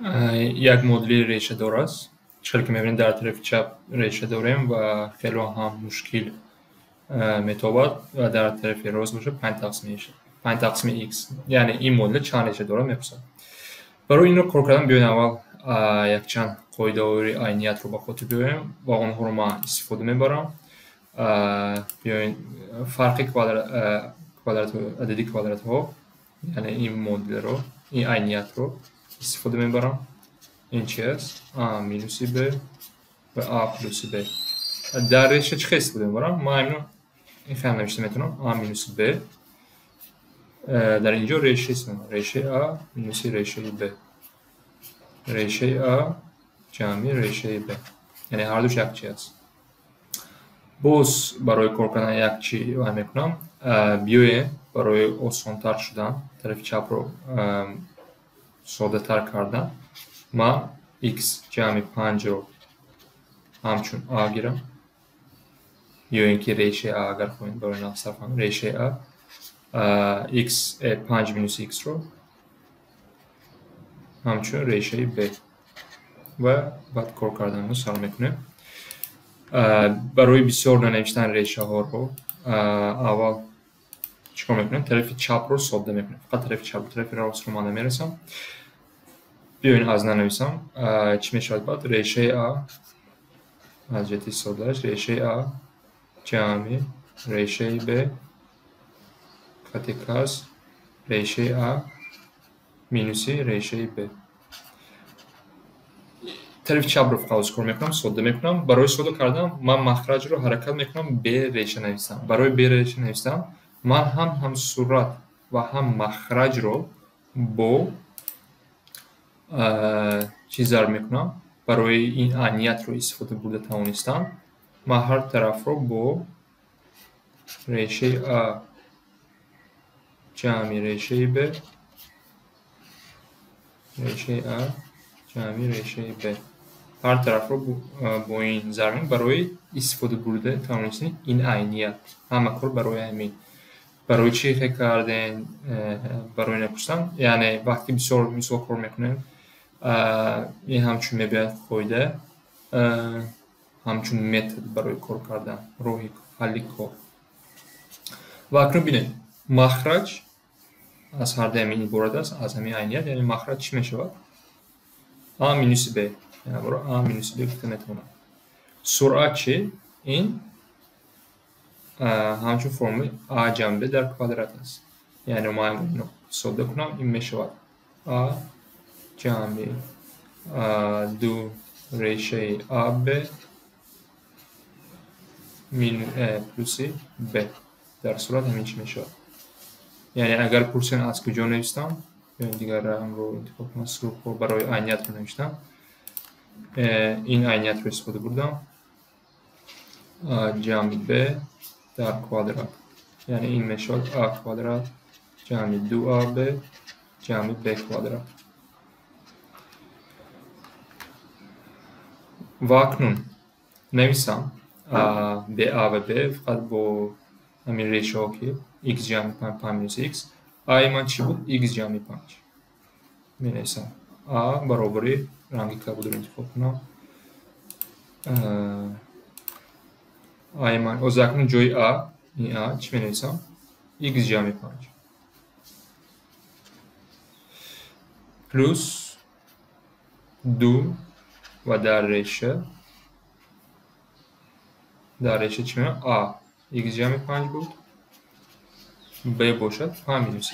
Як модули решадор аст. Чӣ ки мебинед, дар тарафи чап реша дорем ва хело ҳам мушкил метобад ва дар тарафи рост бошад 5 тақсими x. Яъне ин модул чанд реша дорад мепурсад. Барои инро кор кардан биёед аввал якчанд қоидаҳои айниятро ба хотир биёрем ва онҳоро ман истифода мебарам. Биёед фарқи адади квадратҳо, яъне ин модулро, ин айниятро истифода мебарам. Ин чи аст? А минуси б ва а плюси б. Дар реша чӣ хел истифода мебарам? Ман инро ин хел навишта метавонам: а минуси б. Дар инҷо реша истифода мебарам. Решаи а минуси решаи б. Решаи а ҷамъи решаи б. Яъне ҳардуш як чи аст. Боз барои кор кардан як чи вай мекунам. Биёем барои осонтар шудан, тарафи чапро соддатар кардан, ман x ҷамъи 5-ро ҳамчун а гирам, ё ин ки решаи а, агар хоҳем барои нақсар фаҳмем, решаи а, x 5 минус x-ро ҳамчун решаи b ва баъд кор карданро сар мекунем. Барои бисёр нанавиштан решаҳоро аввал чӣ кор мекунем? Тарафи чапро содда мекунем. Фақат тарафи чап, тарафи ростро ман намерасам. Биёед аз нанависам. Чӣ мешавад баъд? Решаи а аз ҷиҳати соддааш, решаи а ҷамъи решаи б хати кас решаи а минуси решаи б. Тарафи чапро фақат кор мекунам, содда мекунам. Барои содда кардан ман махраҷро ҳаракат мекунам бе реша нависам. Барои бе реша нависам ман ҳам сурат ва ҳам махраҷро бо чӣ зарб мекунам? Барои ин айниятро истифода бурда тавонистам, ман ҳар тарафро бо решаи а ҷамъи решаи б, решаи а ҷамъи решаи б, ҳар тарафро бо ин зарб мекунам барои истифода бурда тавонистани ин айният. Ҳама кор барои ҳамин. Барои чӣ хел кардем? Барои напурсам. Яъне вақте бисёр мисол кор мекунем, ин ҳамчун мебояд қоида, ҳамчун метод барои кор кардан, роҳи ҳалли кор. Ва акнун бинед, махраҷ аз ҳар ду ҳамин иборат аст, аз ҳамин айният, яъне махраҷ чӣ мешавад? А минуси б. Яъне а минуси б гуфта метавонам. Суръат чӣ? Ин ҳамчун формули а ҷамъ б дар квадрат аст. Яъне ман инро содда кунам, ин мешавад а ҷамъи ду решаи аб плюси б. Дар сурат ҳамин чӣ мешавад. Яъне агар пурсем аз куҷо навистам, дигар рангро интихоб кунам, сурхро барои айниятро навиштам. Ин айниятро истифода бурдам. А ҷамъи б дар квадрат. Яъне ин мешавад а квадрат ҷамъи 2аб ҷамъи б квадрат. Ва акнун нависам б а ва б фақат бо ҳамин решаҳо ки x ҷамъи 5, 5 минус x. А-и ман чӣ буд? X ҷамъи 5. Менависам а баробари ранги кабудро интихоб кунам. А-и ман оз акнун ҷои а, ин а чӣ менависам? X ҷамъи 5 плюс 2 ва дар реша чӣ менависам? А x ҷамъи 5 буд, б бошад 5 минус x.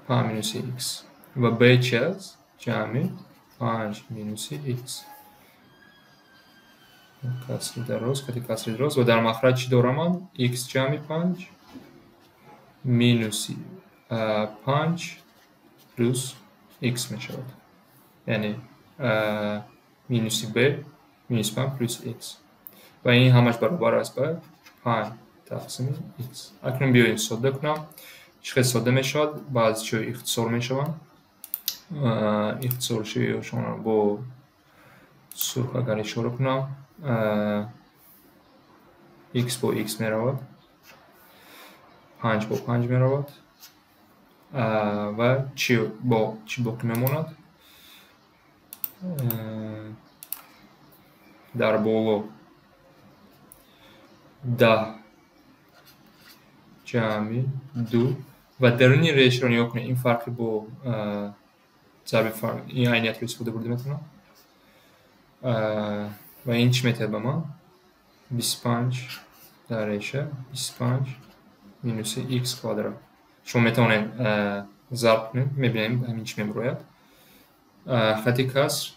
5 минуси x ва б чи аст? Ҷамъи 5 минуси x. Касри дароз, хати касри дароз ва дар махраҷ чӣ дорам ман? X ҷамъи 5 минуси 5 плюс x мешавад. Яъне минуси б минус 5 плюс x. Ва ин ҳамаш баробар аст ба 5 тақсими x. Акнун биёед содда кунам. Чӣ хел содда мешавад? Баъзе чизҳо ихтисор мешаванд. Ихтисоршавиҳошонро бо сурх агар ишора кунам, x бо x меравад. 5 бо 5 меравад ва чӣ боқӣ мемонад? Дар боло 10 ҷамъи 2 ва даруни решаро нигоҳ кунед. Ин фарқи бо зарби фарқ, ин айниятро истифода бурда метавонам. Ва ин чӣ метавад ба ман? 25 дар реша 25 минуси х квадрат. Шумо метавонед зарб кунед, мебинем ҳамин чӣ мебарояд. Хати каср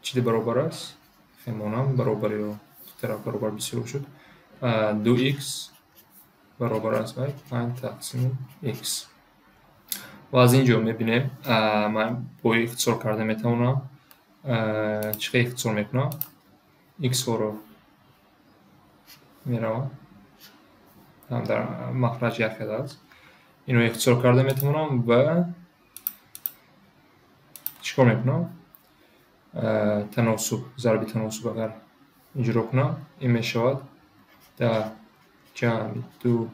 чиде баробар аст? Хемонам баробари ду тараф баробар бисёр шуд. 2х баробар аст ба 5 тақсими х. Ва аз ин ҷо мебинем, ман бо ихтисор карда метавонам. Чӣ хел ихтисор мекунам? Х-ҳоро меравам, ҳам дар махраҷ як хел аст. Инро ихтисор карда метавонам ва чӣ кор мекунам? Таносуб, зарби таносуб агар иҷро кунам, ин мешавад 10 ҷамъи 2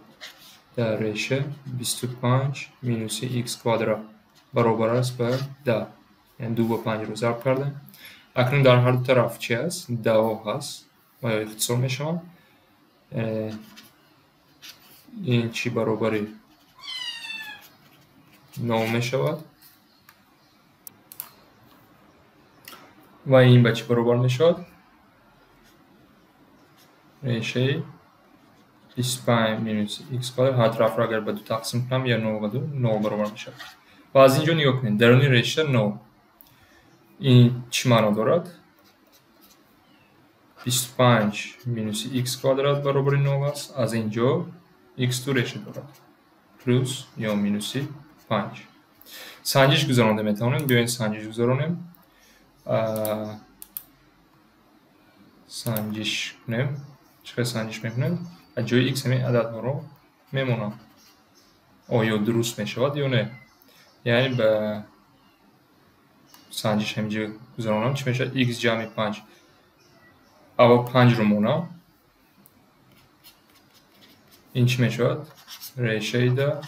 дар реша 25 минуси х квадрат баробар аст ба 10. Яъне 2 бо 5-ро зарб кардем. Акнун дар ҳар ду тараф чӣ аст? 10 ҳаст ва ё ихтисор мешаванд. Ин чӣ баробари 9 мешавад ва ин ба чӣ баробар мешавад? Решаи 25 минус х квадрат. Ҳар тарафро агар ба 2 тақсим кунам, я 9 ба 2, 9 баробар мешавад. Ва аз ин ҷо нигоҳ кунед, даруни реша 9. Ин чӣ маъно дорад? 25 минуси х квадрат баробари 9 аст. Аз ин ҷо х ду реша дорад, плюс ё минуси 5. Санҷиш гузаронда метавонем. Биёед санҷиш гузаронем. Санҷиш кунем. Чӣ хел санҷиш мекунем? Аз ҷои х ҳамин ададҳоро мемонам. Оё дуруст мешавад ё не? Яъне ба санҷиш ҳамин ҷо гузаронам, чӣ мешавад? Х ҷамъи 5. Аввал 5-ро монам. Ин чӣ мешавад? Решаи 10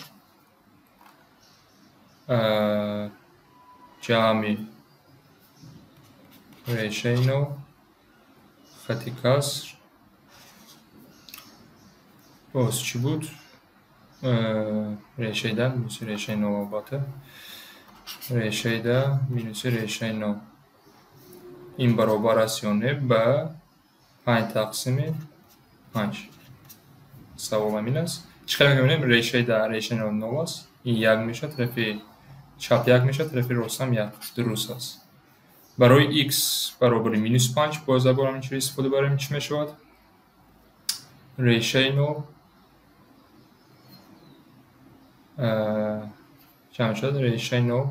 ҷамъи решаи 9 хати каср боз чӣ буд? Решаи 10 минуси решаи 9, албатта. Решаи 10 минуси решаи 9. Ин баробар аст ё не ба 5 тақсими 5. Савол ҳамин аст. Чӣ хел мебинем? Решаи 10 решаи 9 9 аст. Ин 1 мешавад, тарафи чап 1 мешавад, тарафи рост ҳам 1. Дуруст аст. Барои х баробари минус 5 боз як бор ҳамин чиро истифода барем, чӣ мешавад? Решаи 9 ҷамъ мешавад, решаи 9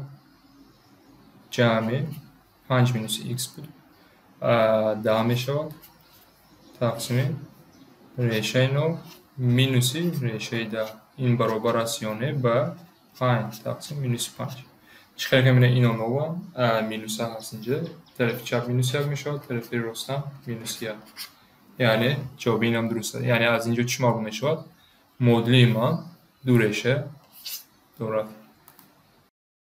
ҷамъи 5 минуси х буд, 10 мешавад, тақсими решаи 9 минуси решаи 10. Ин баробар аст ё не ба 5 тақсим минуси 5. Чӣ хел мебинем? Ино 9 минуса ҳаст инҷа. Тарафи чап минус 1 мешавад, тарафи рост ҳам минус 1. Яъне ҷавоби инам дуруст аст. Яъне аз ин ҷо чӣ маълум мешавад? Модули ман ду реша дорад.